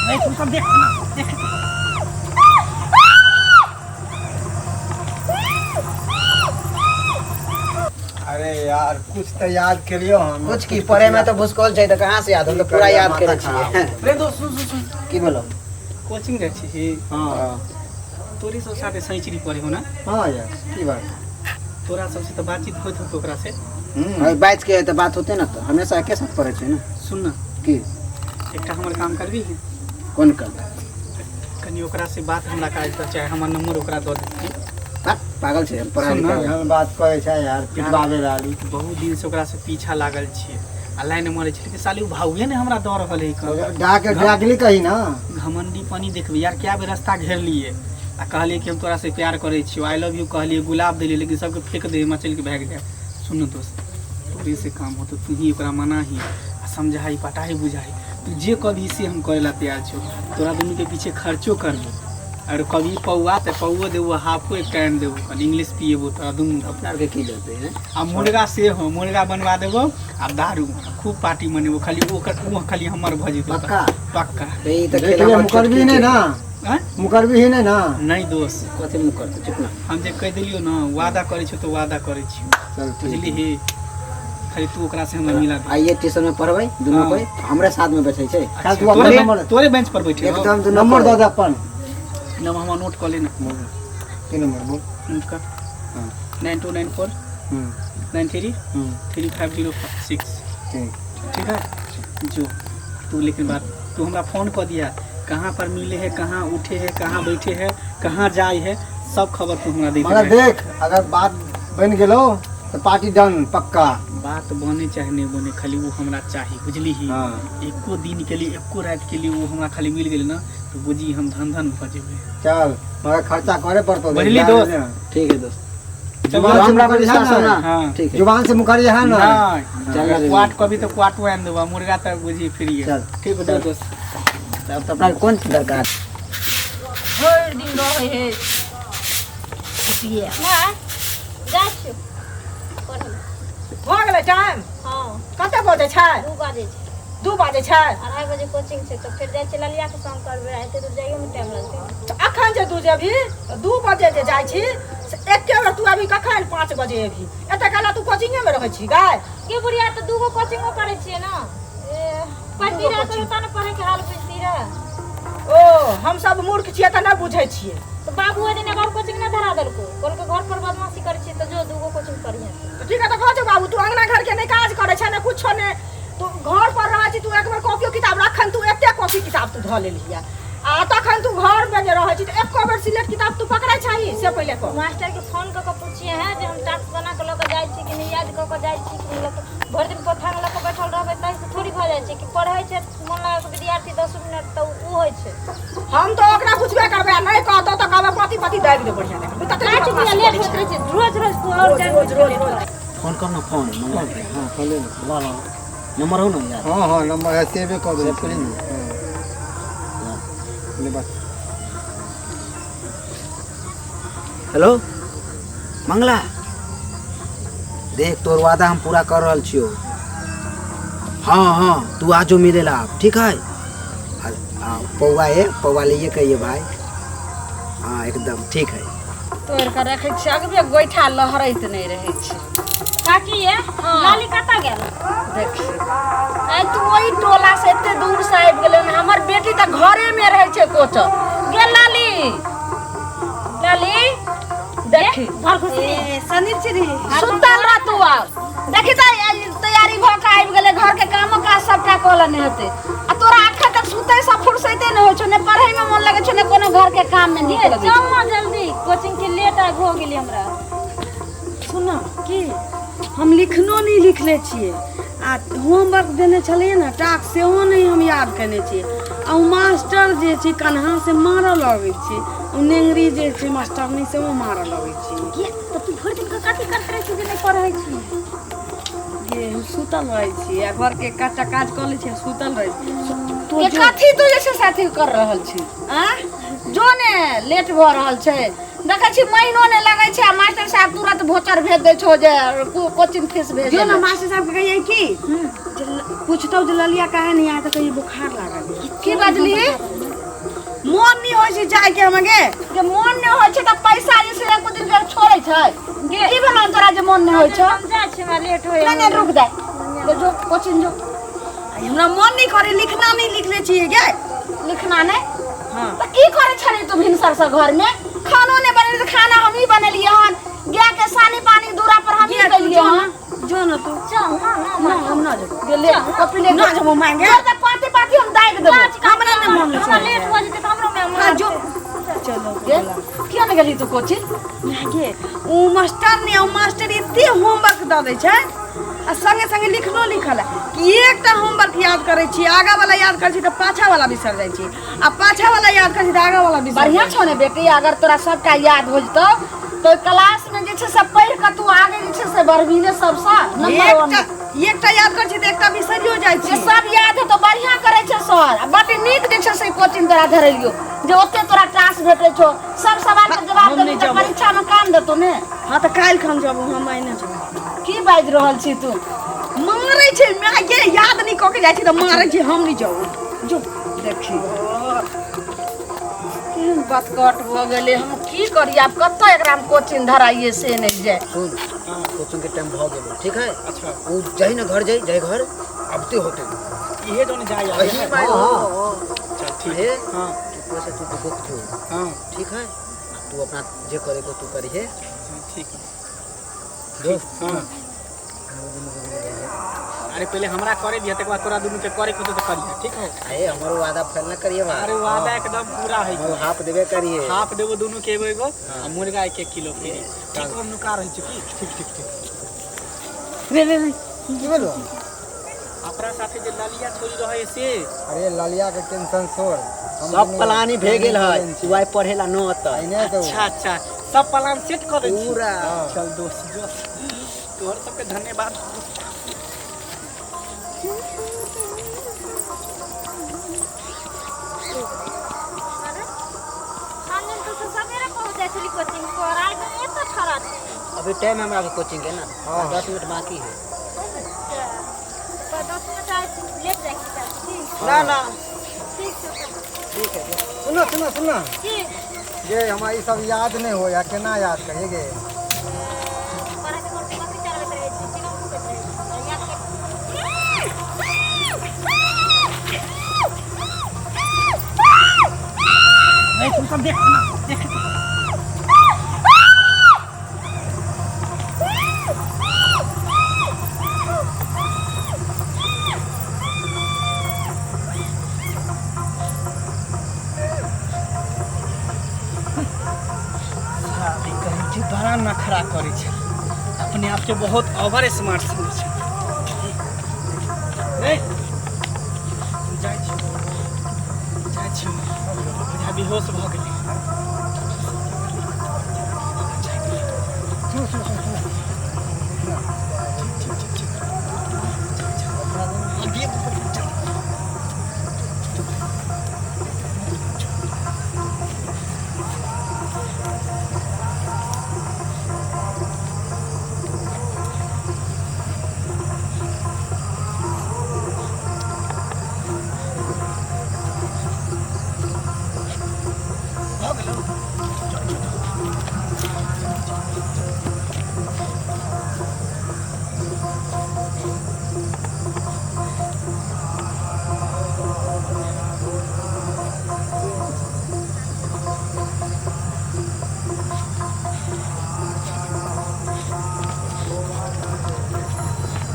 नहीं तू सब देख ना देख। अरे यार कुछ तो याद करियो हम। कुछ की पढ़े में तो भुसकौल छै तऽ कहाँ से याद, हम तऽ पूरा याद करै छियै। रे दोस्त, सुन सुन सुन। की बोलो? कोचिंग जाइ छी? हाँ। तोरे सब साथे शनिचरी पढ़े हो ना? हाँ यार, की बात? तोरा सबसे तऽ बातचीत होइत होतो ओकरा से? भाई बात के तऽ बात होते ना, तऽ हमेशा एके साथ पढ़ै छै ना। सुन ना। की? एकटा हमर काम करबी? कोन काम? कनि ओकरा से बात हमरा कराय देतऽ, चाहे हमर नंबर ओकरा दऽ देती। बात पागल छै, हम पढ़ाई सुन ना। लिखाई। हम बात करै छै यार, पिटवावे वाली। बहुत दिन से ओकरा से पीछा लागल छियै आ लाइन मारै छै, लेकिन साली ओ भाउए ने हमरा दऽ रहल है। डाक डाकली कही ना। घमंडी पानी देखबी यार, क्या बेर रास्ता घेरलिए आ कहलिए कि हम तोरा से प्यार करै छियो, I love you कहलिए, गुलाब देलिए, लेकिन सबके फेंक दे, मचल के भागि जाए। सुन न दोस्त, तोरे से काम होतो, तू ही ओकरा मनाही आ समझाही पटाही बुझाही। तू जे कभी से हम करे ला तैयार छियो, तोरा दुनू के पीछे खर्चो करबो, और कभी पौआ तऽ पौओ देबो, हाफो एक टाइम देबो, कनि इंग्लिश पिएबो तोरा दुनू। अपना आरके की जलते हैं? आ मुर्गा से हो, मुर्गा बनवा देबो आ दारू, खूब पार्टी मनेबो, खाली ओकर ओ खाली हमर भऽ जेतौ। पक्का? पक्का। तऽ ई तऽ देख खेला ले, हमर मुकरबी छोटकी नहीं छै। ना? आँय? मुकरबी ही नहीं ना? नहीं दोस्त। कथी मुकरतै? चुप ना। हम जे कहि देलियौ ना, वादा करै छियौ तऽ वादा करै छियौ। चल ठीक। बुझलिही? खाली तू ओकरा से हमरा मिला दे। आइए ट्यूशन में पढ़बै दुनू। हाँ। कोई हमरे साथ में बैठे छै। अच्छा, तू अपन तोरे नंबर- तोरे बेंच पर बैठे हो। एकदम दुनू। नंबर दऽ दे अपन। नंबर हमर नोट कऽ ले ना। बोल, की नंबर बोल? नोट कर। हाँ। 9294 93 3506। ठीक। ठीक है, जो तू लेकिन बात तू हमरा फोन कऽ दिया, कहाँ पर मिले है, कहाँ उठे है, कहाँ बैठे है, कहाँ जाए है, सब खबर तू हमरा दे। मगर देख, अगर बात बनि गेलो तऽ पार्टी डन पक्का। बात बने चाहे नहीं बने, खाली वो हमरा चाही, बुझली ही? हाँ। एको दिन के लिए, एको रात के लिए वो हमरा खाली मिल गेल ना, तो बुझी हम धन धन भऽ जेबै। चल, मगर खर्चा करे पड़तो। बुझली दोस्त? ठीक है दोस्त। जुबान से हमरा पर मुकरिहा विश्वास हो ना? हाँ। ठीक है। जुबान से मुकरिहा है ना? नहीं। चल ना। क्वाट कभी तो क्वाटो आनि देबो, मुर्गा तऽ बुझी फ्री है। चल। ठीक है दोस्त। तब तऽ अपना कोन दरकार? भरि दिन रहै है। नहि, जाइ छियौ पढ़ै लए। भऽ गेलै टाइम? हँ। कते बजै छै? 2 बजै छै। 2 बजै छै? 2:30 बजे कोचिंग छै, तऽ फेर जाइ छियै ललिया के संग करबै, एते दूर जाइयोमे टाइम लगतै। तऽ अखन जे तू जेबही तऽ 2 बजे जे जाइ छी से एके बेर तू अभी कखन 5 बजे एबही? एते काल तू कोचिंगे मे रहै छी गाय? के बुढ़िया, तऽ दूगो कोचिंगो करै छियै ने। ए, पढ़ती दूगो रह कोचिंग। तऽ ने पढ़ैके हाल बुझती रह। ओ हम सब मूर्ख छियै तऽ नहि बुझै छियै। तऽ बाबू ओहि दिन एगो आओर कोचिंग नहि धरा देलको? कहलकै घर पर बदमाशी करै छियै तऽ जो दूगो कोचिंग पढ़िहे। तऽ ठीक है, तऽ कहै छौ बाबू, तू अंगना घर के नहि काज करै छै, ने कुछो ने, तू घर पर रहै छी, तू एक बेर कॉपियो किताब रखन तू एते कॉपी किताब तू धऽ लेलही आ तखन तू घर मे जे रहै छी तऽ एको बेर सिलेट किताब तू पकड़ै छही से पहिले कह। मास्टर के फोन कऽ कऽ पूछिए हैं जे हम टास्क बना कऽ लऽ कऽ जाइ छी कि नहि, याद कऽ कऽ जाइ छी कि नहि। लऽ कऽ भरि दिन पोथामे लऽ कऽ बैठल रहबै ताहिसँ थोड़ी भऽ जाइ छै कि पढ़ै छै मोन लगा कऽ विद्यार्थी 10 मिनट तऽ ओ होइ छै। हम तऽ ओकरा पुछबे करबै आ नहि कहतौ तऽ कहबै पति पति दाबि दे बढ़िया देखबै तते काटि दिअ, लेट होइत रहै छै रोज रोज, तू आओर रोज जानि रोज बुझि कऽ रोज लेट रोज करै। फोन कर ना, फोन मंगल के। हाँ, खोले ना। ला ला, नंबर हो ना यार? हाँ हाँ, नंबर है, सेवे कऽ दे। सेव करी ना। हाँ, ले बस। हेलो मंगला, देख तोर वादा हम पूरा कर रहल छियो। हाँ हाँ, तू आजो मिलेला, ठीक है? आ पौआ है, पौआ लिए कहिए भाई। हाँ, एकदम ठीक है। तोड़ि कऽ रखै छियै, अगबे गोइठा लहरैत नहि रहै छै। काकी ये, लाली कतऽ गेल? देखी, आइ तू ओहि टोला से एते दूर से आबि गेलै हन, हमर बेटी तऽ घरे मे रहै छै कोचल गेल। लाली, लाली, देखी। घर घुसली। शनिचरी सुतल रह तू। आब देखी तऽ आइ तैयारी भऽ कऽ आबि गेलै, घर के कामो काज सबटा कऽ लेने हेतै आ तोरा अखन तक सुतै से फुर्सैते नहि होइ छौ। ने पढ़ै मे मन लगै छौ, ने कोनो घर के काम मे नीक ये लगै छौ। चल ना जल्दी, कोचिंग के लेट आइ भऽ गेलै हमरा। सुन की, हम लिखनो नहि लिखले छियै आ होमवर्क देने छलियै ने टास्क, सेहो नहि हम याद केने छियै। आ ओ मास्टर जे छै कन्हा से मारऽ लगै छै, ओ नेंगरी जे छै मास्टरनी, सेहो मारऽ लगै छै। ये तऽ तू भरि दिन के कथी करैत रहै छी जे नहि पढ़ै छी? गे, हम सुतल रहै छी आ घरके काजटा काज कऽ लै छी आ सुतल रहै छी। तो ये जो कथी तू जे छै से अथी कर रहल छी? आँ, जो ने, लेट भऽ रहल छै। देखै छी, महीनो नहि लगै छै आ मास्टर साहब तुरंत भोचर भेज दै छौ जे कोचिंग फीस भेज। जो ने, मास्टर साहब के कहियै की जे पूछतौ जे ललिया काहे नहीं आया तऽ कहिए बुखार लागल की बजली मोन नहीं होइ छै जाय के हमगे जे मोन नहि होइ छै तऽ पैसा जे छै एको दिन के छोड़ै छै की भेलौ तोरा जे मोन नहि होइ छौ हम जाइ छी हमरा लेट होइए नहि नहि रुक जा ले जो कोचिंग जो हमरा मोन नहीं करे लिखना नहीं लिखले छियै गे लिखना नहि हाँ तऽ की करै छली तू भिनसर से घर में खानो नहि बनेली तऽ खाना हमही बनेलियै हन गाय के सानी पानी दूरा पर हमही गे, तू केलियै जो हन ना, जो ना तू चल ना ना ना हम ना जेबो गेले कॉपी ले ना जेबो मांगे तोर तऽ पाती पाती हम दागि देबो हमरा नहि मोन हमरा लेट हो जेतै तऽ हमरो मे हाँ जो चलो गे किया नहि गेली तू कोचिंग गे ओ मास्टर ने ओ मास्टर एते होमवर्क दऽ दै छै आ संगे संगे लिखनो लिखल है कि एकटा होमवर्क याद करै छी आगा वाला याद करै छी तऽ पाछा वाला बिसर जाइ छी आ पाछा वाला याद करै छी तऽ आगा वाला बिसर बढ़िया छौ ने बेटी अगर तोरा सबटा याद हो जेतौ तो क्लास में जे छै से पढ़ि कऽ तू आगे जे छै से बढ़बही ने सबसँ नंबर वन एकटा एकटा याद करै छी तऽ एकटा बिसरियो जाइ जे छी सब याद हेतौ बढ़िया करै छै सर आ बड नीक जे छै से कोचिंग तोरा धरेलियो जे ओते तोरा टास्क भेटै छौ सब सवाल के जवाब हम देबही नहि तऽ जेबौ। परीक्षा में काम देतौ ने हाँ तऽ काल्हि खन जेबो हम आइ नहि जेबो की बाजि रहल छी तू मारै छै माय गे याद नहि कऽ के जाइ छी तऽ मारै छै हम नहि जाउ जो देखी केहन बतकट भऽ गेलै हम की करी आब कतऽ एकरा हम कोचिंग धराइए से नहि जाय सुन कोचिंग के टाइम भऽ गेलो ठीक है अच्छा ओ जाही ना घर जाई जाई घर अबते होते इहे जोन जाय अही माय हो चल ठीक हे हाँ तू पैसा तू बुक छो हाँ ठीक है तू अपना जे करे को तू करिहे ठीक दोस्त हाँ अरे पहले हमरा करे दिया तकर बाद तोरा दुनू के करे के होतौ तऽ करिहे ठीक हो अरे हमरो वादा फेल ना करिए बा अरे वादा एकदम पूरा है हम हाफ देबे करिए हाफ देबो दुनू के एगो एगो आ मुर्गा एक एक किलो फ्री ठीक हम नुका रहल छी की ठीक ठीक ठीक रे रे रे की भेलो अपना साथे जे ललिया छोरी रहे से अरे ललिया के टेंशन छोड़ हम सब दुनू प्लान ही भे गेल है तू आइ पढ़ेला न अतै अइने तो अच्छा अच्छा सब प्लान सेट कर दै छी पूरा हाँ। चल दोस्त जो तोहर सबके धन्यवाद आन दिन तऽ सवेरे पहुँच जाइ छली कोचिंग पर आइ एतऽ खड़ा छी अभी टाइम है हमरा अभी कोचिंग के ना हाँ। 10 मिनट बाकी है अच्छा 10 मिनट आइ लेट जाइ छी ना ना ठीक छै ठीक है सुनो सुनो सुनो की जे हमरा ई सब याद नहि होया केना याद करिए गे पढ़ाइ करते कथी चलबैत रहै छी चिलम फूकैत रहै छी याद कर नहीं तू सब देख ना देख साली कहीं छै बड़ा नखरा करै छै अपने आपके बहुत ओवर स्मार्ट समझै छै ए, जाइ छी जाइ छी बुझा बेहोश भऽ गेलै सुनो सुनो सुनो